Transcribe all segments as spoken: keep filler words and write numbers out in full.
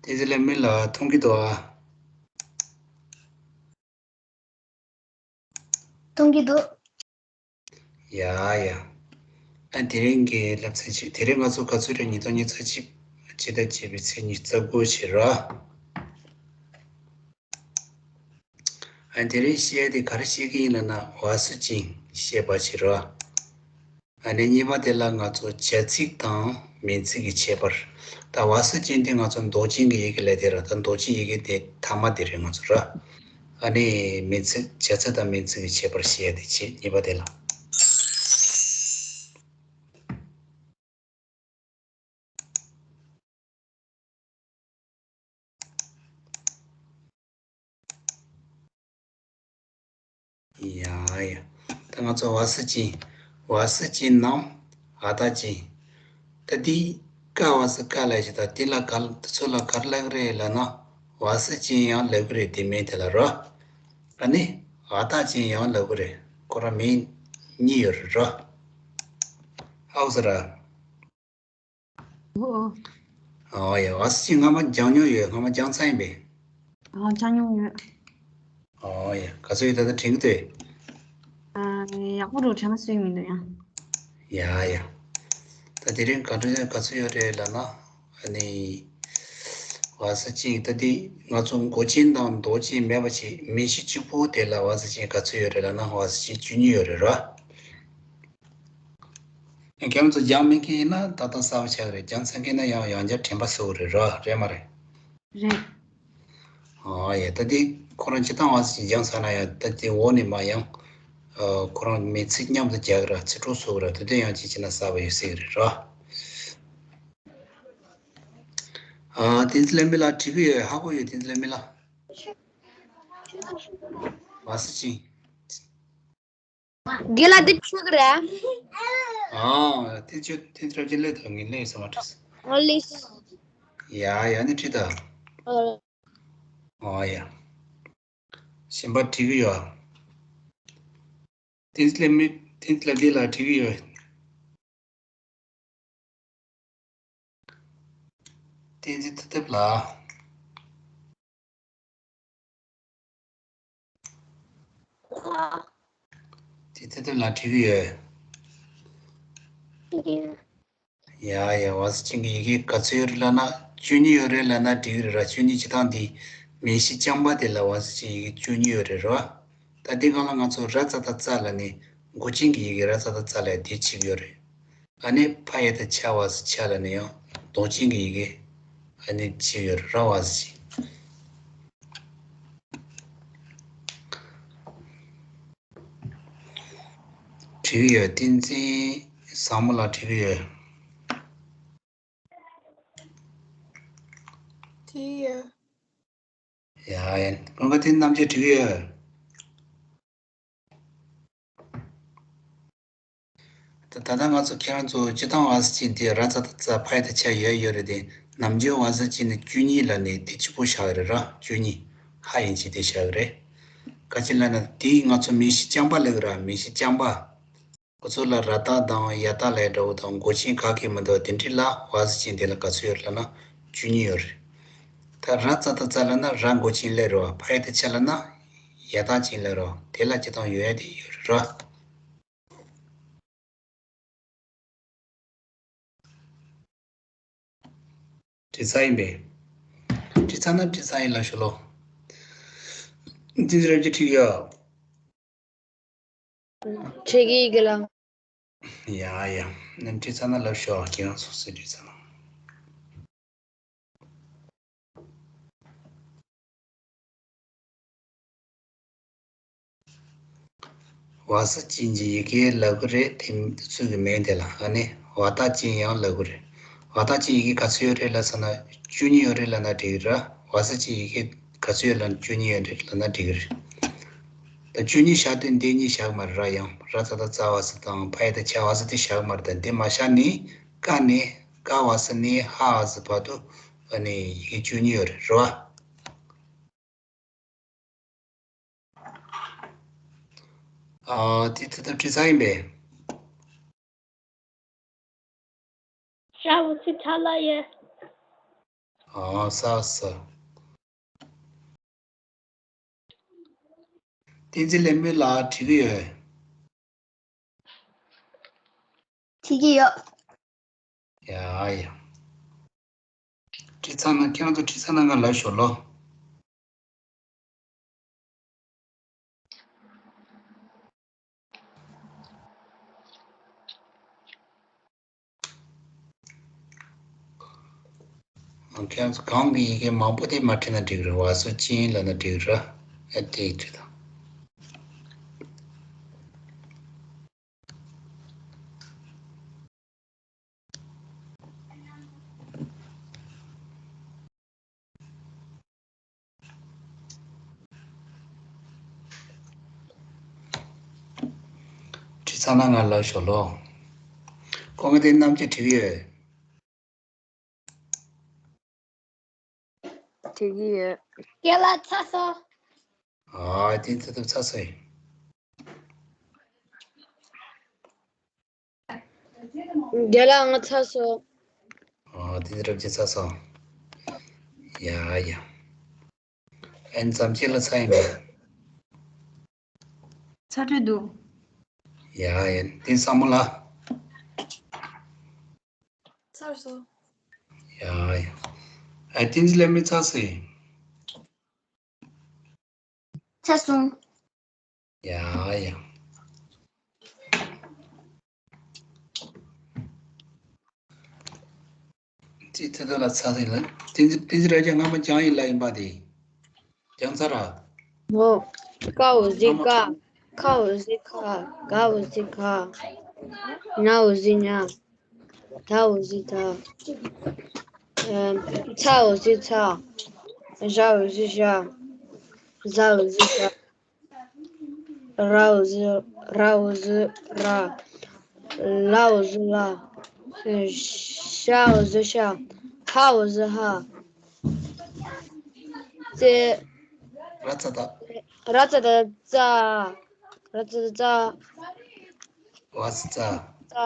བསྟན་འཛིན་ལྷ་མོ་ལགས་མཐོང་གི་འདུག་ཨ། མཐོང་གི་འདུག་ཡ་ཡ། ཨ་དེ་རིང་གི་བསླབ་ཚན་ཅིག་དེ་རིང་ང་ཚོ་ག་ཚོད་རེད། ཉིས་སྟོང་ཉི་ཤུ་རྩ་གཅིག་སྤྱི་ཟླ་བརྒྱད་པའི་ཚེས་ཉི་ཤུ་རྩ་དགུ་བྱས་ར། ཨ་དེ་རིང་བཤད་དེ་ག་རེ་བཤད་ཀྱི་ཡིན་ལབ་ན་བ་སུ་ཅིང་བཤད་པ་བྱས་ར། ཨ་ནི་གཉིས་པ་དེ་ལ་ང་ཚོ་བྱ་ཚིག་དང་མིང་ཚིག་གི་ཁྱད་པར། ད་བ་སུ་ཅིང་དེ་ང་ཚོ་འདོགས་ཅན་གྱི་ཡི་གེ་ལབ་དེ་ར། ད་འདོགས་ཅན་ཡི་གེ་དེ་མཐའ་མ་དེ་རེད་ང་ཚོ་ར། ཨ་ནི་མིང་ཚིག་བྱ་ཚིག་དང་མིང་ཚིག་གི་ཁྱད་པར་བཤད་ཡ་དེ་བྱེད། གཉིས་པ་དེ་ལ། ཡ་ཡ། ད་ང་ཚོ་བ་སུ་ཅིང་། བ་སུ་ཅིང་ནམ། འ་ད་ཅིང་། ད་འདི་ཀ་བ་སུ་ཀ་ལབ་ཞིག་ད་འདི་ལ་ག་འདི་ཚོ་ལ་ག་རེ་ལབ་ཀྱི་རེད་ལབ་ན། བ་སུ་ཅིང་ཡང་ལབ་ཀྱི་རེད། དེ་མིང་དེ་ལ་རོ། ཨ་ནི་འ་ད་ཅིང་ཡང་ལབ་ཀྱི་རེད། ཁོ་རང་མིང་གཉིས་ཡོད་རེད་རོ། ཧའོ་ཟེར་ར། ཨོ། ཨོ་ཡ། བ་སུ་ཅིང་སྔ་མ་སྦྱངས་མྱོང་ཡོད། སྔ་མ་སྦྱངས་ཚར་ཡིན་པས། ཨ་སྦྱངས་མྱོང་ཡོད། ཨོ་ཡ། ག་ཚོད་ཡོད། ད་ལྟ་དྲན་གྱི་འདུག་ཨ་ཡག་པོ་འདུག་དྲན་པ་སོས་མི་འདུག་ཡང་། ཡ་ཡ། ད་དེ་རིང་ག་འདྲ་ག་ཚོད་ཡོད་རེད་ལབ་ན། ཨ་ནི། བ་སུ་ཅིང་ད་འདི་ང་ཚོ་མགོ་ཅན་དང་འདོགས་ཅན་མེད་པ་བྱས། མིང་གཞི་གཅིག་པོ་དེ་ལ་བ་སུ་ཅིང་ག་ཚོད་ཡོད་རེད་ལབ་ན། བ་སུ་ཅིང་བཅུ་གཉིས་ཡོད་རེད་ར། ཁྱེད་རང་ཚོ་སྦྱངས་མེད་མཁན་ཡིན་ན་ཏག་ཏག་གསར་པ་ཆགས་ཀྱི་རེད། སྦྱངས་ཚར་མཁན་ན་ཡང་ཡང་བསྐྱར་དྲན་པ་གསོ་གི་རེད་ར། རེད་མ་རེད། རེད། ཨ་ཡ། ད་འདི་ཁོ་རང་སྤྱིར་བཏང་བ་ཞིག་སྦྱངས་ཚར་ན་ཡང་ད་དེ་འོག་ནས་མར་ཡང་ཁོ་རང་མིང་ཚིག་མཉམ་དུ་རྒྱག་གི་ར། ཚིག་གྲོགས་བཟོ་གི་ར། དེ་དོན་ཡང་ཅིག་བྱས་ན་གསར་པ་ཡོད་སྲིད་ཀྱི་རེད་ར། ཨ་བསྟན་འཛིན་ལྷ་མོ་ལགས་བྲིས་ཀྱི་ཡོད། ཧ་གོ་ཡོད། བསྟན་འཛིན་ལྷ་མོ་ལགས། བ་སུ་ཅིང་། དགེ་ལགས་འདི་ཆོས་ཀྱི་རེད། ཨ་དེ་ཆོས་དེ་ཚོ་ཅི་ལས་དང་ངས་ལས་སོ་མ་ཁྲིད། ཨོ་ལིས། ཡ་ཡ། ནི་ཁྲིད་ད། ཨོ། ཨོ་ཡ། གཞན་པ་བྲིས་ཀྱི་ཡོད། བསྟན་འཛིན་ལྷ་མོ། བསྟན་འཛིན་ལྷ་བདེ་ལགས་བྲིས་ཀྱི་ཡོད། བསྟན་འཛིན་ཐུབ་ཐུབ་ལགས། དེ་ཐུབ་ཐུབ་ལགས་བྲིས་ཀྱི་ཡོད། ཡ་ཡ། བ་སུ་ཅིང་གི་ཡི་གེ་ག་ཚོད་ཡོད་རེད་ལབ་ན། བཅུ་གཉིས་ཡོད་རེད་ལབ་ན་འགྲིག་གི་རེད་ར། བཅུ་གཉིས་སྤྱིར་བཏང་འདི་མིང་གཞི་རྐྱང་པ་དེ་ལ་བ་སུ་ཅིང་ཡི་གེ་བཅུ་གཉིས་ཡོད་རེད་ར། ད་འདི་སྒང་ལ་ང་ཚོ་ར་ཙ་ད་ཙ་ལབ་ནས་མགོ་ཅན་གྱི་ཡི་གེ་ར་ཙ་ད་ཙ་ལབ་དེ་གཅིག་ཡོད་རེད། ཨ་ནི་ཕ་ཡ་ད་ཆ་བ་སུ་ཆ་ལབ་ནས་ཡང་འདོགས་ཅན་གྱི་ཡི་གེ་ཨ་ནི་གཅིག་ཡོད་རེད་ར། བ་སུ་ཅིང་། བྲིས་ཡོད། བསྟན་འཛིན་བཟང་མོ་ལགས་བྲིས་ཡོད། བྲིས་ཡོད། ཡ་ཡ། ཀུན་དགའ་བསྟན་འཛིན་རྣམ་རྒྱལ་བྲིས་ཡོད། ད་ད་ལྟ་ང་ཚོ་ཁྱེད་རང་ཚོ་སྤྱིར་བཏང་བ་སུ་ཅིང་དེ་ར་ཙ་ད་ཙ་ཕ་ཡ་ད་ཆ་ཡོད་ཡོད་རེད་དེ། ནམ་རྒྱུན་བ་སུ་ཅིང་ནི་བཅུ་གཉིས་ལབ་ནས་དེ་གཅིག་པོ་བཞག་གི་རེད་ར། བཅུ་གཉིས་ཧ་ཡིན་ཅིག་དེ་བཞག་གི་རེད། ག་ཅི་ལབ་ན་དེ་ང་ཚོ་མིང་གཞི་རྐྱང་པ་ལབ་གི་ར། མིང་གཞི་རྐྱང་པ། ཁོ་ཚོ་ལ་ར་ད་དང་ཡ་ད་ལབ་འདྲ་བོ་དང་མགོ་ཅན་ག་གེ་མི་འདུག་དེ་འདྲ་ལ་བ་སུ་ཅིང་དེ་ལ་ག་ཚོད་ཡོད་ལབ་ན་བཅུ་གཉིས་ཡོད་རེད། ད་ར་ཙ་ད་ཙ་ལབ་ན་ར་མགོ་ཅན་ལབ་རེད་བ། ཕ་ཡ་ད་ཆ་ལབ་ན་ཡ་ད་ཅན་ལབ་རེད་བ། དེ་ལ་སྤྱིར་བཏང་ཡོད་ཡ་དེ་ཡོད་རེད་ར། བྲིས་ཚར་ཡིན་པས། བྲིས་ཚར་ན་བྲིས་ཚར་ཡིན་ལབ་ཞུ་ལོ། འདི་རབ་ཀྱི་ཁྲིད་ཡོད། ཁྱེད་ཀྱིས་གི་ལ། ཡ་ཡ། ནི་བྲིས་ཚར་ན་ལབ་ཤོག་ཁྱེད་རང་སོ་སོས་བྲིས་ཚར་ན། བ་སུ་ཅིང་གི་ཡི་གེ་ལབ་གི་རེད། དེ་ཚོའི་གི་མིང་དེ་ལ་ཨ་ནི་བ་ད་ཅིང་ཡང་ལབ་གི་རེད། བ་ད་ཅིང་ཡི་གེ་ག་ཚོད་ཡོད་རེད་ལབ་ཟེར་ན་བཅུ་གཉིས་ཡོད་རེད་ལབ་ན་འགྲིག་གི་རེད། བ་སུ་ཅིང་ཡི་གེ་ག་ཚོད་ཡོད་ལབ་ན་བཅུ་གཉིས་ཡོད་རེད་ལབ་ན་འགྲིག་གི་རེད། ད་བཅུ་གཉིས་བཞག་དུས་འདི་གཉིས་བཞག་མ་རེད་ར། ཡང་ར་ཙ་ད་ཙ་བ་སུ་དང་ཕ་ཡ་ད་ཆ་བ་སུ་དེ་བཞག་མ་རེད། ད་འདི་མ་བཞག་ནི་ཀ་ནས་ཀ་བ་སུ་ནས་ཧ་བ་སུ་བར་དུ་ཨ་ནི་ཡི་གེ་བཅུ་གཉིས་ཡོད་རེད་རེད་བ། ཨ་དེ་ད་ལྟ་བྲིས་ཚར་ཡིན་པས། ཤ་བོ་ཚིག་ཁྲ་ལ་ཡེ། ཨ་ས་ས། བསྟན་འཛིན་ལེགས་སྨོན་ལགས་བྲིས་ཀྱི་ཡོད། བྲིས་ཀྱི་ཡོད། ཡ་ཡ། བྲིས་ཚར་ན་ཁྱེད་རང་ཚོ་བྲིས་ཚར་ན་ང་ལ་ཞོར་ལོ། ཁྱེད་ཚོ་གང་གི་ཡི་གེ་མང་པོ་དེ་མ་བྲིས་ན་འགྲིག་རེད། བ་སོ་ཅི་ཡིན་ལབ་ན་འགྲིག་ར། ཨ་དེ་བྲིས་དང་། བྲིས་ཚར་ན་ང་ལ་ཞོར་ལོ། ཁོང་གིས་དེ་རྣམས་ཀྱིས་བྲིས་ཡོད། བྲིས་ཀྱི་ཡོད། རྒན་ལགས་ཚར་སོང་། ཨ་དེ་ཚར་ཚར་སོང་། རྒན་ལགས་ང་ཚར་སོང་། ཨ་དེ་རབ་ཅིག་ཚར་སོང་། ཡ་ཡ། ཨན་ཙམ་ཅི་ལ་ཚར་ཡིན་པས། ཚར་གྲོལ་འདུག་ཡ་ཡ། དེ་བསམ་བློ་ལ། ཚར་སོང་། ཡ་ཡ། ཨ་དེ་ཚར་ལས་མི་ཚར་སོང་། ཚར་སོང་། ཡ་ཡ། ཅི་ཐད་ཐད་ལ་ཚ་ཟིན་ལ། ཏིན་ཙི་ཏིན་ཙི་ར་ཅ་སྔ་མ་ཅང་ཡིན་ལ་ཡིན་པ་དེ། ཅང་ཚ་ར། ངོ་། ཀའོ་ཟི་ཀ། ཁའོ་ཟི་ཁ། གའོ་ཟི་ག། ཉའོ་ཟི་ཉ། དའོ་ཟི་ད། ཚའོ་ཟི་ཚ། ཞའོ་ཟི་ཞ། ཟའོ་ཟི་ཟ། རའོ་ཟི་རའོ་ཟི་ར། ལའོ་ཟི་ལ། ཤའོ་ཟི་ཤ། ཧའོ་ཟི་ཧ། ཙེ། ར་ཙ་ད། ར་ཙ་ད་ཙ། ར་ཙ་ད་ཙ། བ་ཙ་ཙ། ཙ།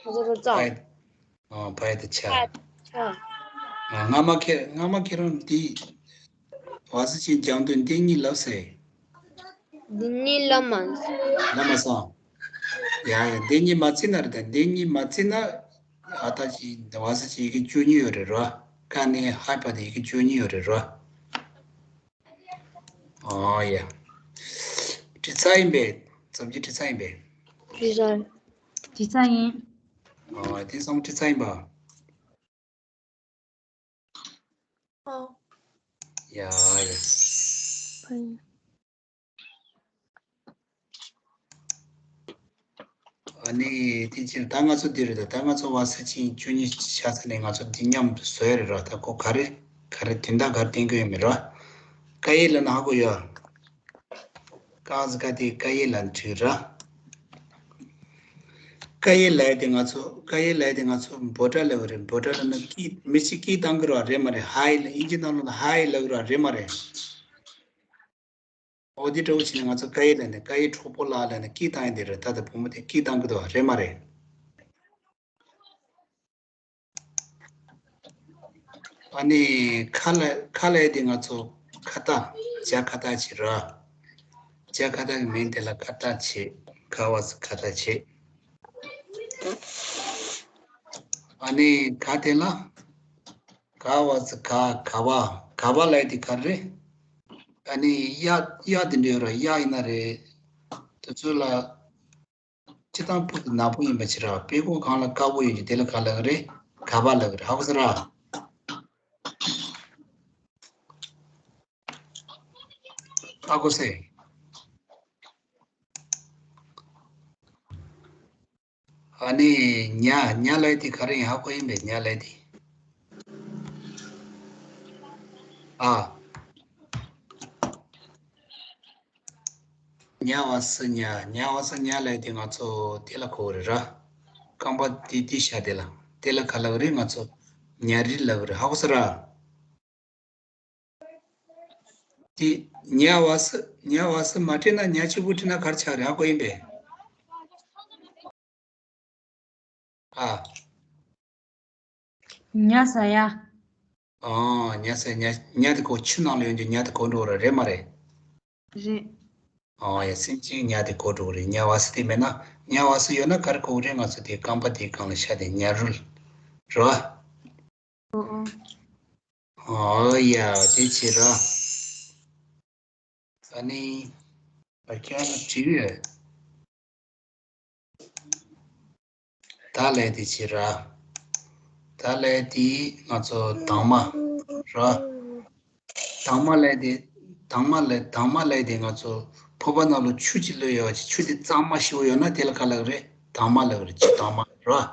བ་ཙ་ད་ཙ། ཨ་ཕ་ཡ་ད་ཆ། ཆ། ཨ་སྔ་མ་ཁྱེད་སྔ་མ་ཁྱེད་རང་འདི་བ་ས་ཆེན་སྦྱང་དུས་འདི་གཉིས་ལབ་ཟེར། འདི་གཉིས་ལབ་མ་སོང་། ལབ་མ་སོང་། ཡ་ཡ། འདི་གཉིས་མ་བརྩིས་ན་རེད་ད། འདི་གཉིས་མ་བརྩིས་ན་ཨ་ད་ཅི་བ་ས་ཆེན་ཡི་གེ་བཅུ་གཉིས་ཡོད་རེད་རོ། ཀ་ནས་ཧ་བར་དུ་ཡི་གེ་བཅུ་གཉིས་ཡོད་རེད་རོ། ཨོ་ཡ། བྲིས་ཚར་ཡིན་པས། ཙམ་གྱིས་བྲིས་ཚར་ཡིན་པས། བྲིས་ཚར། བྲིས་ཚར་ཡིན། ཨོ་དེ་ཚང་མ་བྲིས་ཚར་ཡིན་པ། ཨོ། ཡ་ཡ། ཕན། ཨ་ནི་དེ་ཕྱིར་ད་ང་ཚོ་འདི་རེད་ད། ད་ང་ཚོ་བ་ས་ཆེན་བཅུ་གཉིས་ཆ་ཚང་ནས་ང་ཚོ་འདི་མཉམ་དུ་བཟོས་རེད་ར། ད་ཁོ་ག་རེ་ག་རེ་དོན་དག་ག་རེ་བསྟན་གྱི་ཡོད་མེད་ར། ཀ་ཡེ་ལ་ན་ཧ་གོ་ཡོད། ཀ་ཟི་ཀ་དེ་ཀ་ཡེ་ལ་འཁྲིག་ར། ཀ་ཡེ་ལ་དེ་ང་ཚོ་ཀ་ཡེ་ལ་དེ་ང་ཚོ་འབོད་སྒྲ་ལབ་རེད། འབོད་སྒྲ་ལབ་ན་སྐད་མི་གཅིག་སྐད་བཏང་གི་ར་རེད་མ་རེད། ཧའི་ལ་ཨིན་ཇི་ནང་ལོགས་ལ་ཧའི་ལབ་གི་ར་རེད་མ་རེད། འོ་དེ་འདྲ་བོ་བྱས་ནས་ང་ཚོ་ཀ་ཡེ་ལ་ནས་ཀ་ཡེ་གྲོགས་པོ་ལ་ལ་ནས་སྐད་བཏང་ཡིན་དེ་རེད། ད་ལྟ་བུ་མོ་དེ་སྐད་བཏང་གི་འདུག་རེད་མ་རེད། ཨ་ནི་ཁ་ལ་ཁ་ལ་དེ་ང་ཚོ་ཁ་བཏགས་ཇ་ཁ་བཏགས་བྱེད་ར། ཇ་ཁ་བཏགས་ཀྱི་མིང་དེ་ལ་ཁ་བཏགས་བྱེད། ཁ་བ་ས་ཁ་བཏགས་བྱེད། ཨ་ནི་ག་དེ་ལ་ག་བ་ས་ག་ག་བ་ག་བ་ལ་དེ་ག་རེད། ཨ་ནི་གཡག་གཡག་དེ་འདྲ་ཡོད་ར། གཡག་ཡིན་ན་རེད། དེ་ཚོ་ལ། སྤྱིར་བཏང་སྤུ་གུ་ནག་པོ་ཡིན་པ་ཕྱིར་ར། དཔེ་ཁུག་སྒང་ལ་དཀར་པོ་ཡོད་ཀྱི་དེ་ལ་ག་ལབ་ཀྱི་རེད། ག་བ་ལབ་ཀྱི་རེད། ཧ་གོ་སོང་ར། ཧ་གོ་སོང་། ཨ་ནི་ཉ་ཉ་ལབ་དེ་ག་རེ་ཡིན་ཧ་གོ་ཡིན་པས། ཉ་ལབ་དེ། ཨ། ཉ་བ་ས་ཉ། ཉ་བ་ས་ཉ་ལབ་དེ་ང་ཚོ་དེ་ལ་གོ་གི་རེད་ར། རྐང་པ་དེ་དེ་ཤ་དེ་ལ་དེ་ལ་ག་ལབ་ཀྱི་རེད། ང་ཚོ་ཉ་རིལ་ལབ་ཀྱི་རེད། ཧ་གོ་སོང་ར། དེ་ཉ་བ་ས་ཉ་བ་ས་མ་བྲིས་ན་ཉ་གཅིག་པུ་བྲིས་ན་ག་རེ་ཆགས་རེད། ཧ་གོ་ཡིན་པས། ཨ། ཉ་ས་ཡ། ཨང་། ཉ་ཟེར་ཉ་ཉ་དེ་གོ་ཆུ་ནང་ལ་ཡོང་རྒྱུ་ཉ་དེ་གོ་འགྲོ་ར་རེད་མ་རེད། རེད། ཨང་། ཡ་སེམས་ཅན་ཉ་དེ་གོ་འགྲོ་རེད། ཉ་བ་སི་དེ་མེད་ན་ཉ་བ་སི་ཡོད་ན་ག་རེ་གོ་རེད། ང་ཚོ་དེ་རྐང་པ་དེའི་སྒང་ལ་ཤ་དེ་ཉ་རུལ་རེད་བ། ཨོ་ཨོ། ཨོ་ཡ་དེ་བྱེད་ར། ཨ་ནི་ཨ་ཁྱེད་ལ་དྲི་ཡོད། ད་ལས་དེ་བྱེད་ར། ད་ལས་དེ་ང་ཚོ་དྭངས་མ་ར། དྭངས་མ་ལས་དེ་དྭངས་མ་ལས་དྭངས་མ་ལས་དེ་ང་ཚོ་ཕོར་པ་ནང་ལ་ཆུ་ཅིག་བླུགས་ཡོད་ཅིག་ཆུ་དེ་གཙང་མ་ཞིག་ཡོད་ན་དེ་ལ་ག་ལབ་རེད། དྭངས་མ་ལབ་རེད། ཆུ་དྭངས་མ་ར།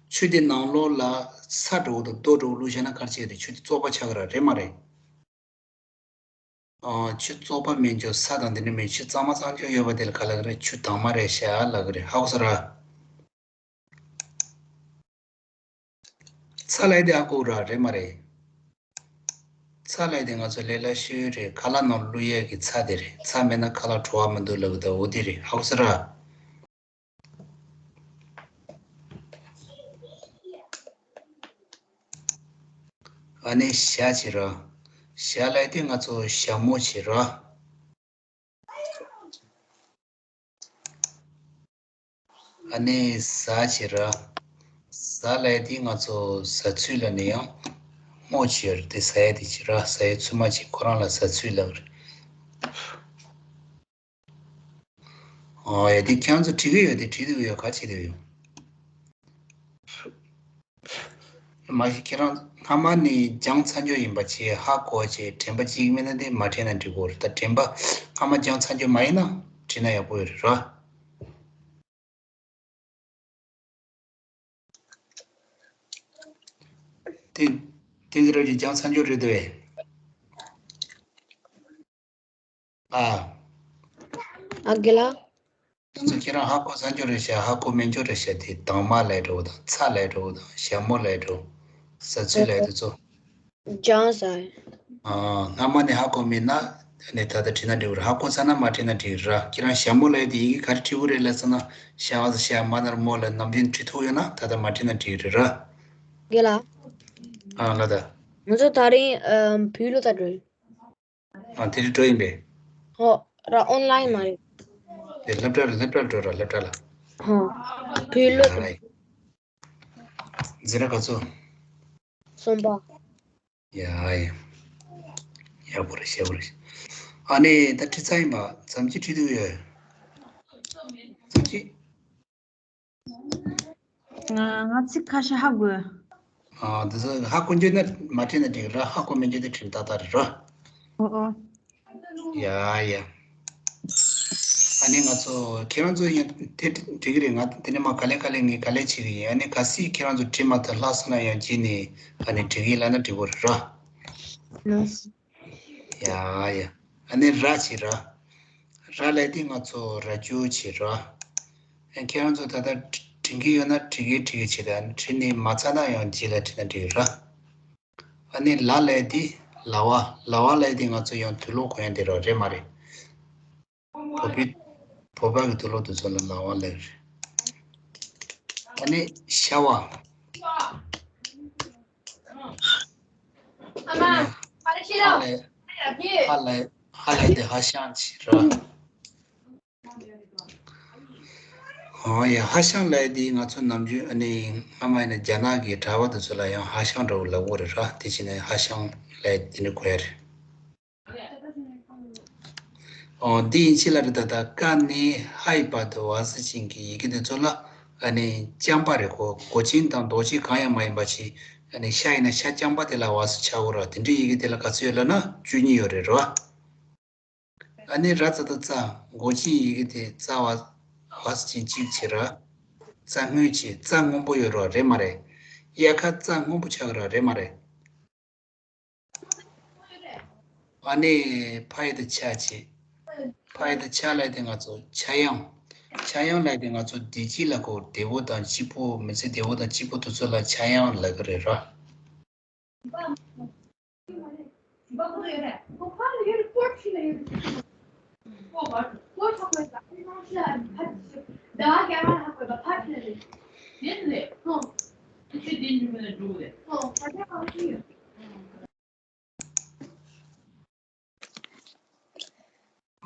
ཆུ་དེ་ནང་ལོགས་ལ་ས་འདྲ་བོ་དང་རྡོ་འདྲ་བོ་བླུགས་བྱས་ན་ག་རེ་བྱེད་རེད། ཆུ་དེ་བཙོག་པ་ཆགས་ཀྱི་ར་རེད་མ་རེད། ཨ། ཆུ་བཙོག་པ་མེད་རྒྱུ་ས་དང་དེ་འདྲ་མེད། ཆུ་གཙང་མ་གཙང་རྐྱང་ཡོད་པ་དེ་ལ་ག་ལབ་ཀྱི་རེད། ཆུ་དྭངས་མ་རེད་ཤག་ལབ་ཀྱི་རེད། ཧ་གོ་སོང་ར། ཚྭ་ལབ་དེ་ཧ་གོ་ར་རེད་མ་རེད། ཚྭ་ལབ་དེ་ང་ཚོ་ལས་སླ་ཤོས་རེད། ཁ་ལག་ནང་བླུགས་ཡས་ཀྱི་ཚྭ་དེ་རེད། ཚྭ་མེད་ན་ཁ་ལག་བྲོ་བ་མི་འདུག་ལབ་ཀྱི་འདུག་འོ་དེ་རེད། ཧ་གོ་སོང་ར། ཨ་ནི་ཞ་བྱེད་ར། ཞ་ལབ་དེ་ང་ཚོ་ཞྭ་མོ་བྱེད་ར། ཨ་ནི་ཟ་བྱེད་ར། ཟ་ལབ་དེ་ང་ཚོ་ཟ་ཚུལ་ལ་ནི་ཡང་སྨོ་བྱེད་ར། དེ་ཟ་ཡས་དེ་བྱེད་ར། ཟ་ཡས་ཚུལ་མ་བྱེད། ཁོ་རང་ལ་ཟ་ཚུལ་ལབ་རེད། ཨོ་ཡ། དེ་ཁྱེད་རང་ཚོ་བྲིས་ཀྱི་ཡོད། དེ་བྲིས་འདུག་ཡོད། ག་བྱེད་འདུག་ཡོད། མ་གཞི་ཁྱེད་རང་སྔ་མ་ནས་སྦྱངས་ཚར་རྒྱུ་ཡིན་པ་བྱས་ཧ་གོ་བྱས། དྲན་པ་གཅིག་མེད་ན་དེ་མ་དྲན་ན་འགྲིག་གོ་རེད། ད་དྲན་པ་སྔ་མ་སྦྱངས་ཚར་རྒྱུ་མ་ཡིན་ན་བྲིས་ན་ཡག་པོ་ཡོད་རེད་ར། དེ་དེ་ཚོ་རབ་ཀྱི་སྦྱངས་ཚར་རྒྱུ་རེད་དེ། ཨ། ཨ་རྒན་ལགས། དེ་ཚོ་ཁྱེད་རང་ཧ་གོ་ཚར་རྒྱུ་རེད་ཤག་ཧ་གོ་མེད་རྒྱུ་རེད་ཤག་དེ་དྭངས་མ་ལབ་འགྲོ་དང་། ཚྭ་ལབ་འགྲོ་དང་། ཞྭ་མོ་ལབ་འགྲོ། ཟ་ཚུལ་ལབ་དེ་ཚོ། སྦྱངས་ས། ཨ། སྔ་མ་ནས་ཧ་གོ་མེད་ན་ནི་ད་ལྟ་བྲིས་ན་འགྲིག་གི་རེད། ཧ་གོ་ཚར་ན་མ་བྲིས་ན་འགྲིག་གི་རེད། ཁྱེད་རང་ཞྭ་མོ་ལབ་དེ་ཡི་གེ་ག་རེ་བྲིས་དགོས་རེད་ལབ་ཟེར་ན། ཞ་ཨ་ཟ་ཞ། མ་ན་རོ་མོ་ལབ། ནམ་རྒྱུན་བྲིས་ཐུབ་ཡོད་ན་ད་ལྟ་མ་བྲིས་ན་འགྲིག་གི་རེད་ར། རྒན་ལགས། ཨ་ལ་ད། ང་ཚོ་ད་རིང་ཨ་བོད་ཡིག་སློབ་གྲྭ་འགྲོ་ཡིན། ཨ། དེ་རིང་འགྲོ་ཡིན་པས། ཧོ། ར་ཨོན་ལའིན་མ་རེད། དེ་སློབ་གྲྭ་ལ། སློབ་གྲྭ་ལ་འགྲོ་ར། སློབ་གྲྭ་ལ། ཧོ། བོད་ཡིག་སློབ་གྲྭ། ཡ་ཡ། འཛིན་གྲྭ་ག་ཚོད། གསུམ་པ། ཡ་ཡ། ཡག་པོ་རེད། ཞེ་པོ་རེད། ཨ་ནི་ད་བྲིས་ཚར་ཡིན་པ། ཙམ་གྱིས་བྲིས་འདུག་ཡོད། ཙམ་གྱིས། ང་ང་ཚིག་ཁ་ཤས་ཧ་གོ། ཨ། འདི་ཚོ་ཧ་གོ་རྒྱུ་ན་མ་བྲིས་ན་འགྲིག་ར། ཧ་གོ་མེད་རྒྱུ་དེ་བྲིས་ཏག་ཏག་རེད་ར། ཨོ་ཨོ། ཡ་ཡ། ཨ་ནི་ང་ཚོ་ཁྱེད་རང་ཚོ་ཡང་དེ་འགྲིག་གི་རེད། ང་དེ་ནས་མ་ག་ལེ་ག་ལེ་ངས་ག་ལེ་བྱེད་ཀྱི་ཡིན། ཨ་ནི་གལ་སྲིད་ཁྱེད་རང་ཚོ་བྲིས་མ་ཐུབ་ལྷག་སོང་ན་ཡང་རྗེས་ནས་ཨ་ནི་འགྲིག་གི་ལབ་ན་འགྲིག་གི་རེད་ར། ལགས་སོ། ཡ་ཡ། ཨ་ནི་ར་བྱེད་ར། ར་ལབ་དེ་ང་ཚོ་རྭ་ཅོ་བྱེད་ར། ཨ། ཁྱེད་རང་ཚོ་ད་ལྟ་བྲིས་ཀྱི་ཡོད་ན་བྲིས་ཀྱི་བྲིས་ཀྱི་བྱེད་ར། བྲིས་ནས་མ་ཚར་ན་ཡང་རྗེས་ལ་བྲིས་ན་འགྲིག་ར། ཨ་ནི་ལ་ལབ་དེ་ལ་བ། ལ་བ་ལབ་དེ་ང་ཚོ་ཡང་དུག་ལོག་གོན་ཡ་དེ་ར་རེད་མ་རེད། བོད་པའི་བོད་པ་གི་དུག་ལོག་དེ་ཚོ་ལ་ལ་བ་ལབ་རེད། ཨ་ནི་ཤ་བ། ཨ་ནི་ཧ་ལས་ཧ་ལས་ཧ་ལས་དེ་ཧ་ཤང་བྱེད་ར། ཨོ་ཡ། ཧ་ཤང་ལབ་དེ་ང་ཚོ་ནམ་རྒྱུན་ཨ་ནི་སྔ་མ་ཡིན་ན་རྒྱ་ནག་གི་གྲྭ་པ་དེ་ཚོ་ལ་ཡང་ཧ་ཤང་འདྲ་བོ་ལབ་ཀྱི་རེད་ར། དེ་བྱས་ནས་ཧ་ཤང་ལབ་དེ་འདྲ་གོ་ཡ་རེད། ཨོ། འདི་ཡིན་ཕྱི་ལ་རེད། ད་ལྟ་ཀ་ནས་ཧ་ཡི་བར་དུ་བ་ཟི་ཅན་གྱི་ཡི་གེ་དེ་ཚོ་ལ་ཨ་ནི་རྐྱང་པ་རེད་ཁོ། མགོ་ཅན་དང་འདོགས་ཅན་གང་ཡང་མ་ཡིན་པ་ཞིག་ཨ་ནི་ཤ་ཡིན་ན་ཤ་རྐྱང་པ་དེ་ལ་བ་ཟི་ཆགས་ཀྱི་རེད་བ། དེ་འདྲའི་ཡི་གེ་དེ་ལ་ག་ཚོད་ཡོད་ལབ་ན་བཅུ་གཉིས་ཡོད་རེད་ར། ཨ་ནི་ར་ཙ་ད་རྩ། མགོ་ཅན་ཡི་གེ་དེ་རྩ་བ་བ་ཟི་ཅན་གཅིག་བྱེད་ར། རྩ་སྔོན་བྱེད། རྩ་སྔོན་པོ་ཡོད་ར་རེད་མ་རེད། དབྱར་ཁ་རྩ་སྔོན་པོ་ཆགས་ཀྱི་ར་རེད་མ་རེད། ཨ་ནི་ཕ་ཡ་བཏགས་ཕྱ་བྱེད། ཕ་ཡ་བཏགས་ཕྱ་ལབ་དེ་ང་ཚོ་ཕྱ་ཡང་། ཕྱ་ཡང་ལབ་དེ་ང་ཚོ་བདེ་སྐྱིད་ལ་གོ། བདེ་པོ་དང་སྐྱིད་པོ། མི་ཚེ་བདེ་པོ་དང་སྐྱིད་པོ་དེ་ཚོ་ལ་ཕྱ་ཡང་ལབ་ཀྱི་རེད་ར།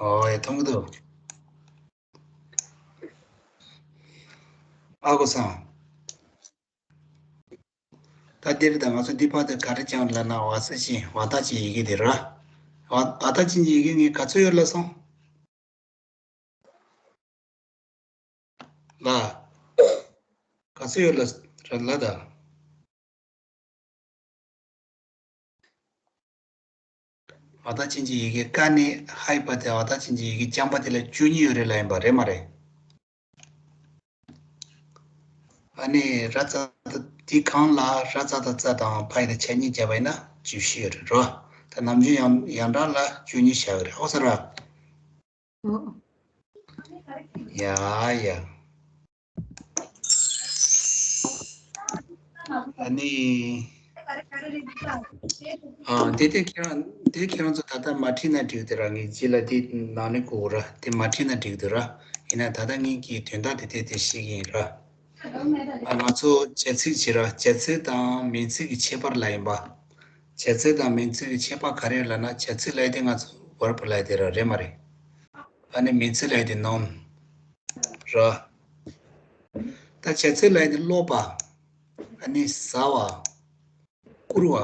ཨོ་ཡ་མཐོང་གི་འདུག་ཨ་ཁུ་ཚང་། ད་འདིར་ད་ང་ཚོ་འདི་བར་དུ་ག་རེ་སྦྱངས་ལབ་ན་ཝ་ས་ཅིན་ཝ་ཏ་ཅིན་ཡི་གེ་དེ་ར། ཝ་ཝ་ཏ་ཅིན་གྱི་ཡི་གེ་ངས་ག་ཚོད་ཡོད་ལབ་སོང་། ལ། ག་ཚོད་ཡོད་ལ་ར་ལ་ད། ཝ་ཏ་ཅིན་གྱི་ཡི་གེ་ཀ་ནས་ཧའི་བར་དུ་ཝ་ཏ་ཅིན་གྱི་ཡི་གེ་རྐྱང་པ་དེ་ལ་བཅུ་གཉིས་ཡོད་རེད་ལབ་ཡིན་པ་རེད་མ་རེད། ཨ་ནི་ར་ཙ་ད་འདི་གང་ལ་ར་ཙ་ད་ཙ་དང་ཕ་ཡི་ད་ཆ་གཉིས་བརྒྱབ་པ་ཡིན་ན་བཅུ་བཞི་ཡོད་རེད་རོ། ད་ནམ་རྒྱུན་ཡང་ཡང་གྲངས་ལ་བཅུ་གཉིས་བཞག་གི་རེད་ཨོ་ས་ར། ཨོ། ཡ་ཡ། ཨ་ནི། ཨ་དེ་དེ་ཁྱེད་རང་དེ་ཁྱེད་རང་ཚོ་ད་ལྟ་མ་བྲིས་ན་འགྲིག་དེ་རང་ངས་རྗེས་ལ་དེ་ནང་ནས་གོ་ར་དེ་མ་བྲིས་ན་འགྲིག་དེ་ར། ཡིན་ན་ད་ལྟ་ངས་ཀྱི་དོན་དག་དེ་དེ་དེ་ཤེས་ཀྱི་ཡིན་ར། ཨ་ང་ཚོ་བྱ་ཚིག་བྱེད་ར་བྱ་ཚིག་དང་མིང་ཚིག་གི་ཁྱད་པར་ལ་ཡིན་པ། བྱ་ཚིག་དང་མིང་ཚིག་གི་ཁྱད་པར་ག་རེ་ལབ་ན་བྱ་ཚིག་ལབ་དེ་ང་ཚོ་verb་ལབ་དེ་ར་རེད་མ་རེད། ཨ་ནི་མིང་ཚིག་ལབ་དེ་noun་ར། ད་བྱ་ཚིག་ལབ་དེ་སློག་པ། ཨ་ནི་ཟ་བ། བསྐུར་བ།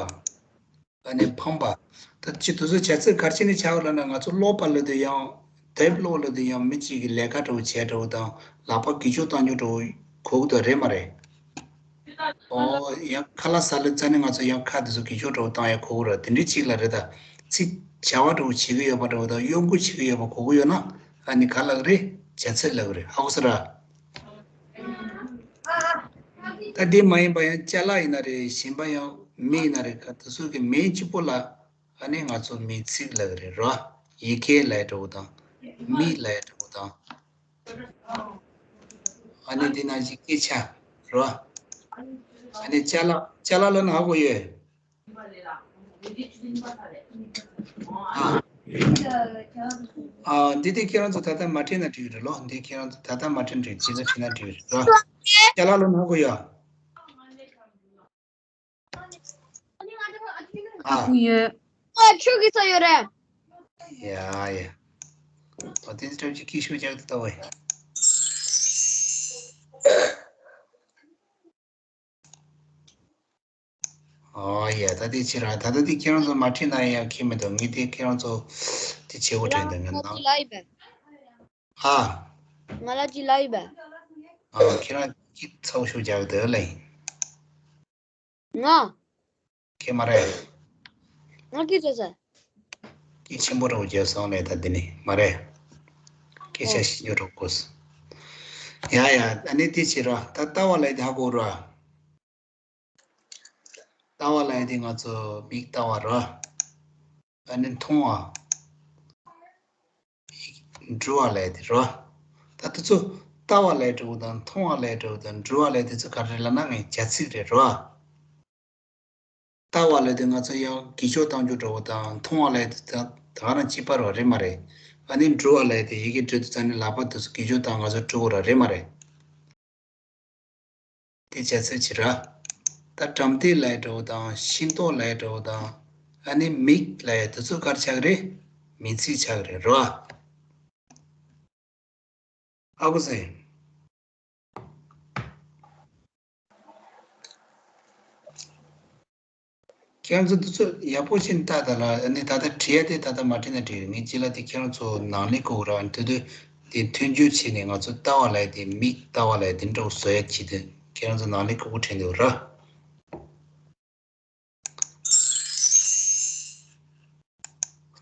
ཨ་ནི་ཕམ་པ། ད་ཅི་དུས་ཚོད་བྱ་ཚིག་ག་རེ་བྱས་ནས་བྱ་བ་ལབ་ན་ང་ཚོ་སློག་པ་ལབ་དུས་ཡང་དེབ་ཀློག་ལབ་དུས་ཡང་མི་གཅིག་གིས་ལས་ཀ་འདྲ་བོ་བྱས་འདྲ་བོ་དང་ལག་པ་གི་ཅོ་བཏང་རྒྱུ་འདྲ་བོ་གོ་གི་འདུག་རེད་མ་རེད། ཨོ་ཡང་ཁ་ལག་ཟ་ལབ་ཙ་ནི་ང་ཚོ་ཡང་ཁ་དེ་ཚོ་གི་ཅོ་འདྲ་བོ་བཏང་ཡང་གོ་གི་རེད། དེ་འདྲའི་གཅིག་ལ་རེད་ད། ཚིག་བྱ་བ་འདྲ་བོ་བྱེད་ཀྱི་ཡོད་པ་འདྲ་བོ་དང་གཡོ་འགུལ་བྱེད་ཀྱི་ཡོད་པ་གོ་གི་ཡོད་ན་ཨ་ནི་ག་ལབ་གི་རེད། བྱ་ཚིག་ལབ་གི་རེད། ཧ་གོ་སོང་ར། ད་དེ་མ་ཡིན་པ་ཡང་ཅ་ལག་ཡིན་ན་རེད། གཞན་པ་ཡང་མི་ཡིན་ན་རེད། ག་དེ་ཚོ་གི་མིང་གཅིག་པོ་ལ་ཨ་ནི་ང་ཚོ་མིང་ཚིག་ལབ་གི་རེད་རོ། ཡི་གེ་ལབ་འདྲ་བོ་དང་མི་ལབ་འདྲ་བོ་དང་། ཨ་ནི་དེ་ནང་བཞིན་སྐད་ཆ་རོ། ཨ་ནི་ཅ་ལག་ཅ་ལག་ལབ་ན་ཧ་གོ་ཡོད། ཨ། ཨ། འདི་དེ་ཁྱེད་རང་ཚོ་ད་ལྟ་མ་བྲིས་ན་འགྲིག་རེད་ལོ། འདི་ཁྱེད་རང་ཚོ་ད་ལྟ་མ་བྲིས་ན་འགྲིག་རྗེས་ལ་བྲིས་ན་འགྲིག་རེད་ལོ། ཅ་ལག་ལབ་ན་ཧ་གོ་ཡོད། ཨ། ཧ་གོ་ཡོད། ཨ་ཁྱོད་ཀྱི་ཚོ་ཡོད་རེད། ཡ་ཡ། ཨ་དེ་ཚོ་ཅིག་ཀི་ཤུ་རྒྱག་ཏུ་ལྟ་བས། ཨོ་ཡ། ད་དེ་ཕྱིར་ར་ད་ལྟ་དེ་ཁྱེད་རང་ཚོ་མ་ཁྲིད་ན་ཡང་ཁྱེད་མི་འདུག་ངས་དེ་ཁྱེད་རང་ཚོ་དེ་བྱེད་དགོས་དྲན་འདུག་ང་ནང་། ཨ། ང་ལ་ཅི་ལབ་ཡོད་པས། ཨ་ཁྱེད་རང་གིས་ཚ་བོ་ཞིག་རྒྱག་འདུག་ལ་ཡིན། ང་། ཁྱེད་མ་རེད། ང་སྐད་ཆ་ཟེར། སྐད་ཆེན་པོ་རང་རྒྱག་སོང་ལས་ད་འདི་ནི་མ་རེད། སྐད་ཆ་ཨོ། ཞིག་ཉོ་རོགས་དགོས། ཡ་ཡ། ཨ་ནི་དེ་བྱེད་ར་ད་ལྟ་བ་ལས་དེ་ཧ་གོ་ར། ལྟ་བ་ལ་ཡ་དེ་ང་ཚོ་མིག་ལྟ་བ་ར། ཨ་ནི་མཐོང་བ། འགྲོ་བ་ལ་ཡ་དེ་ར། ད་དེ་ཚོ་ལྟ་བ་ལ་ཡ་འགྲོ་བ་དང་མཐོང་བ་ལ་ཡ་འགྲོ་བ་དང་འགྲོ་བ་ལ་ཡ་དེ་ཚོ་ག་རེ་ལབ་ན་ངས་བྱ་ཚིག་རེད་ར། ལྟ་བ་ལ་ཡ་དེ་ང་ཚོ་ཡང་གི་ཅོ་བཏང་རྒྱུ་འགྲོ་བ་དང་མཐོང་བ་ལ་ཡ་དེ་ད་ག་རང་གཅིག་པ་ར་རེད་མ་རེད། ཨ་ནི་འགྲོ་བ་ལ་ཡ་དེ་ཡི་གེ་འབྲི་དུས་ཙ་ནི་ལག་པ་དེ་ཚོ་གི་ཅོ་བཏང་ང་ཚོ་འགྲོ་བ་ར་རེད་མ་རེད། དེ་བྱ་ཚིག་བྱེད་ར། ད་དགྲམ་སྟེགས་ལབ་ཡ་འདྲ་བོ་དང་ཤིང་ཏོག་ལབ་ཡ་འདྲ་བོ་དང་། ཨ་ནི་མིག་ལབ་ཡ་དེ་ཚོ་ག་རེ་ཆགས་ཀྱི་རེད། མིང་ཚིག་ཆགས་ཀྱི་རེད་རོ། ཨ་ཁུ་སེ། ཁྱེད་རང་ཚོ་འདི་ཚོ་ཡག་པོ་ཞིག་ལྟ་དང་ལ། ཨ་ནི་ད་ལྟ་བྲིས་ཡ་དེ་ད་ལྟ་མ་བྲིས་ན་འགྲིག་རེད། ངས་ཅི་ལ་དེ་ཁྱེད་རང་ཚོ་ནང་ལས་གོ་ར་དེ་དུས་དེ་མཐུན་འགྱུར་བྱས་ནས་ང་ཚོ་ལྟ་བ་ལ་དེ་མིག་ལྟ་བ་ལ་དེ་འདྲ་བོ་བཟོ་ཡ་ཆེད་དུ་ཁྱེད་རང་ཚོ་ནང་ལས་གོ་གོ་དྲན་འདུག་ར།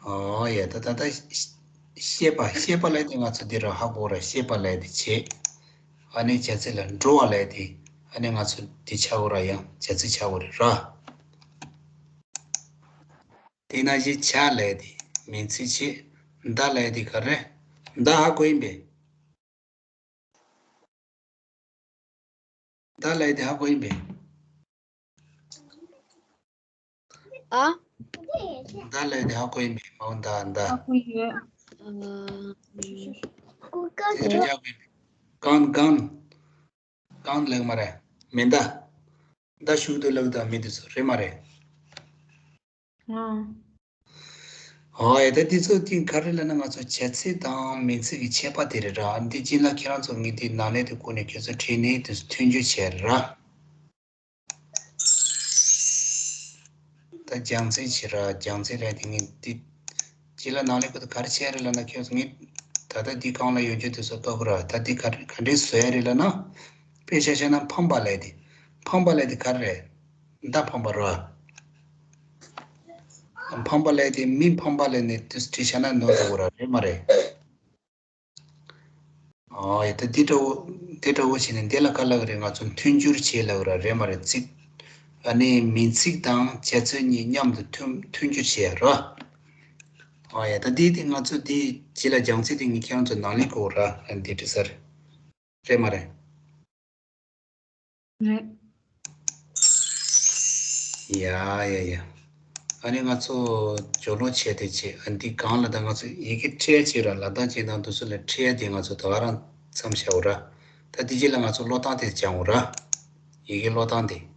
ཨོ་ཡ། ད་ད་ད་ཤེས་པ་ཤེས་པ་ལ་དེ་ང་ཚོ་དེ་ར་ཧ་གོ་ར་ཤེས་པ་ལ་དེ་བྱེད། ཨ་ནི་བྱ་ཚིག་ལ་འགྲོ་བ་ལ་དེ་ཨ་ནི་ང་ཚོ་དེ་ཆགས་གོ་ར་ཡང་བྱ་ཚིག་ཆགས་གོ་རེད་ར། དེ་ན་བཞིན་བྱ་ལས་དེ་མིང་ཚིག་བྱེད། མདའ་ལས་དེ་ག་རེ། མདའ་ཧ་གོ་ཡིན་པས། མདའ་ལས་དེ་ཧ་གོ་ཡིན་པས། ཨ། མདའ་ལས་དེ་ཧ་གོ་ཡིན་པས། མའོ་མདའ་མདའ། ཧ་གོ་ཡོད། ཨ། དེ་ཧ་གོ་ཡིན་པས། གང་གང་གང་ལེགས་མ་རེད། མེ་མདའ། མདའ་གཞུ་དུ་ལག་དང་མི་དེ་ཚོ་རེད་མ་རེད། ཨ། ཨོ་ཡ། ད་འདི་ཚོ་དེ་ག་རེ་ལབ་ན། ང་ཚོ་བྱ་ཚིག་དང་མིང་ཚིག་གི་ཁྱད་པར་དེ་རེད་ར། འདི་རྗེས་ལ་ཁྱེད་རང་ཚོ་ངས་འདི་ནང་ལས་དེ་བཀོད་ནས་ཁྱོད་ཚོ་བྲིས་ནས་དེ་ཚོ་མཐུན་འགྱུར་བྱས་ར། ད་རྒྱང་འཛིན་བྱེད་ར། རྒྱང་འཛིན་ར་དེ་ངས་འདི་རྗེས་ལ་ནང་ལས་ཁོ་ཚོ་ག་རེ་བྱས་རེད་ལབ་ན། ཁྱོད་ཚོ་ངས་ད་ལྟ་འདི་སྒང་ལ་ཡོད་རྒྱུ་དེ་ཚོ་ལྟ་དགོས་ར། ད་འདི་ག་ག་འདྲས་བཟོ་ཡ་རེད་ལབ་ན། དཔེ་ཆ་བཞག་ན་ཕམ་པ་ལབ་དེ། ཕམ་པ་ལབ་དེ་ག་རེ་རེད། མདའ་ཕམ་པ་ར། ཕམ་པ་ལབ་དེ་མི་ཕམ་པ་ལབ་ནས་དེ་བྲིས་བཞག་ན་ནོར་འགྲོ་གི་ར། རེད་མ་རེད། ཨོ་ཡ། ད་འདི་འདྲ་བོ་འདི་འདྲ་བོ་བྱས་ནས་འདི་ལ་ག་ལབ་ཀྱི་རེད། ང་ཚོ་མཐུན་འགྱུར་བྱེད་ལབ་ཀྱི་ར། རེད་མ་རེད། ཚིག་ཨ་ནི་མིང་ཚིག་དང་བྱ་ཚིག་གཉིས་མཉམ་དུ་མཐུན་མཐུན་འགྱུར་བྱེད་ཡ་ར། ཨོ་ཡ། ད་འདི་དེ་ང་ཚོ་འདི་རྗེས་ལ་རྒྱང་འཛིན་དེ་ངས་ཁྱེད་རང་ཚོ་ནང་ལས་དགོས་ར། ཨ་འདི་འདྲ་ས་རེད། རེད་མ་རེད། རེད། ཡ་ཡ་ཡ། ཨ་ནི་ང་ཚོ་སྦྱོར་ཀློག་བྱས་ཏེ་བྱས། ཨ་འདི་སྒང་ལ་ད་ང་ཚོ་ཡི་གེ་འབྲི་ཡ་བྱས་ར། ལབ་སྟངས་བྱེད་སྟངས་དེ་ཚོ་ལ་འབྲི་ཡ་དེ་ང་ཚོ་ད་ག་རང་མཚམས་བཞག་འོ་ར། ད་དེ་རྗེས་ལ་ང་ཚོ་ཀློག་སྟངས་དེ་སྦྱང་འོ་ར། ཡི་གེ་ཀློག་སྟངས་དེ།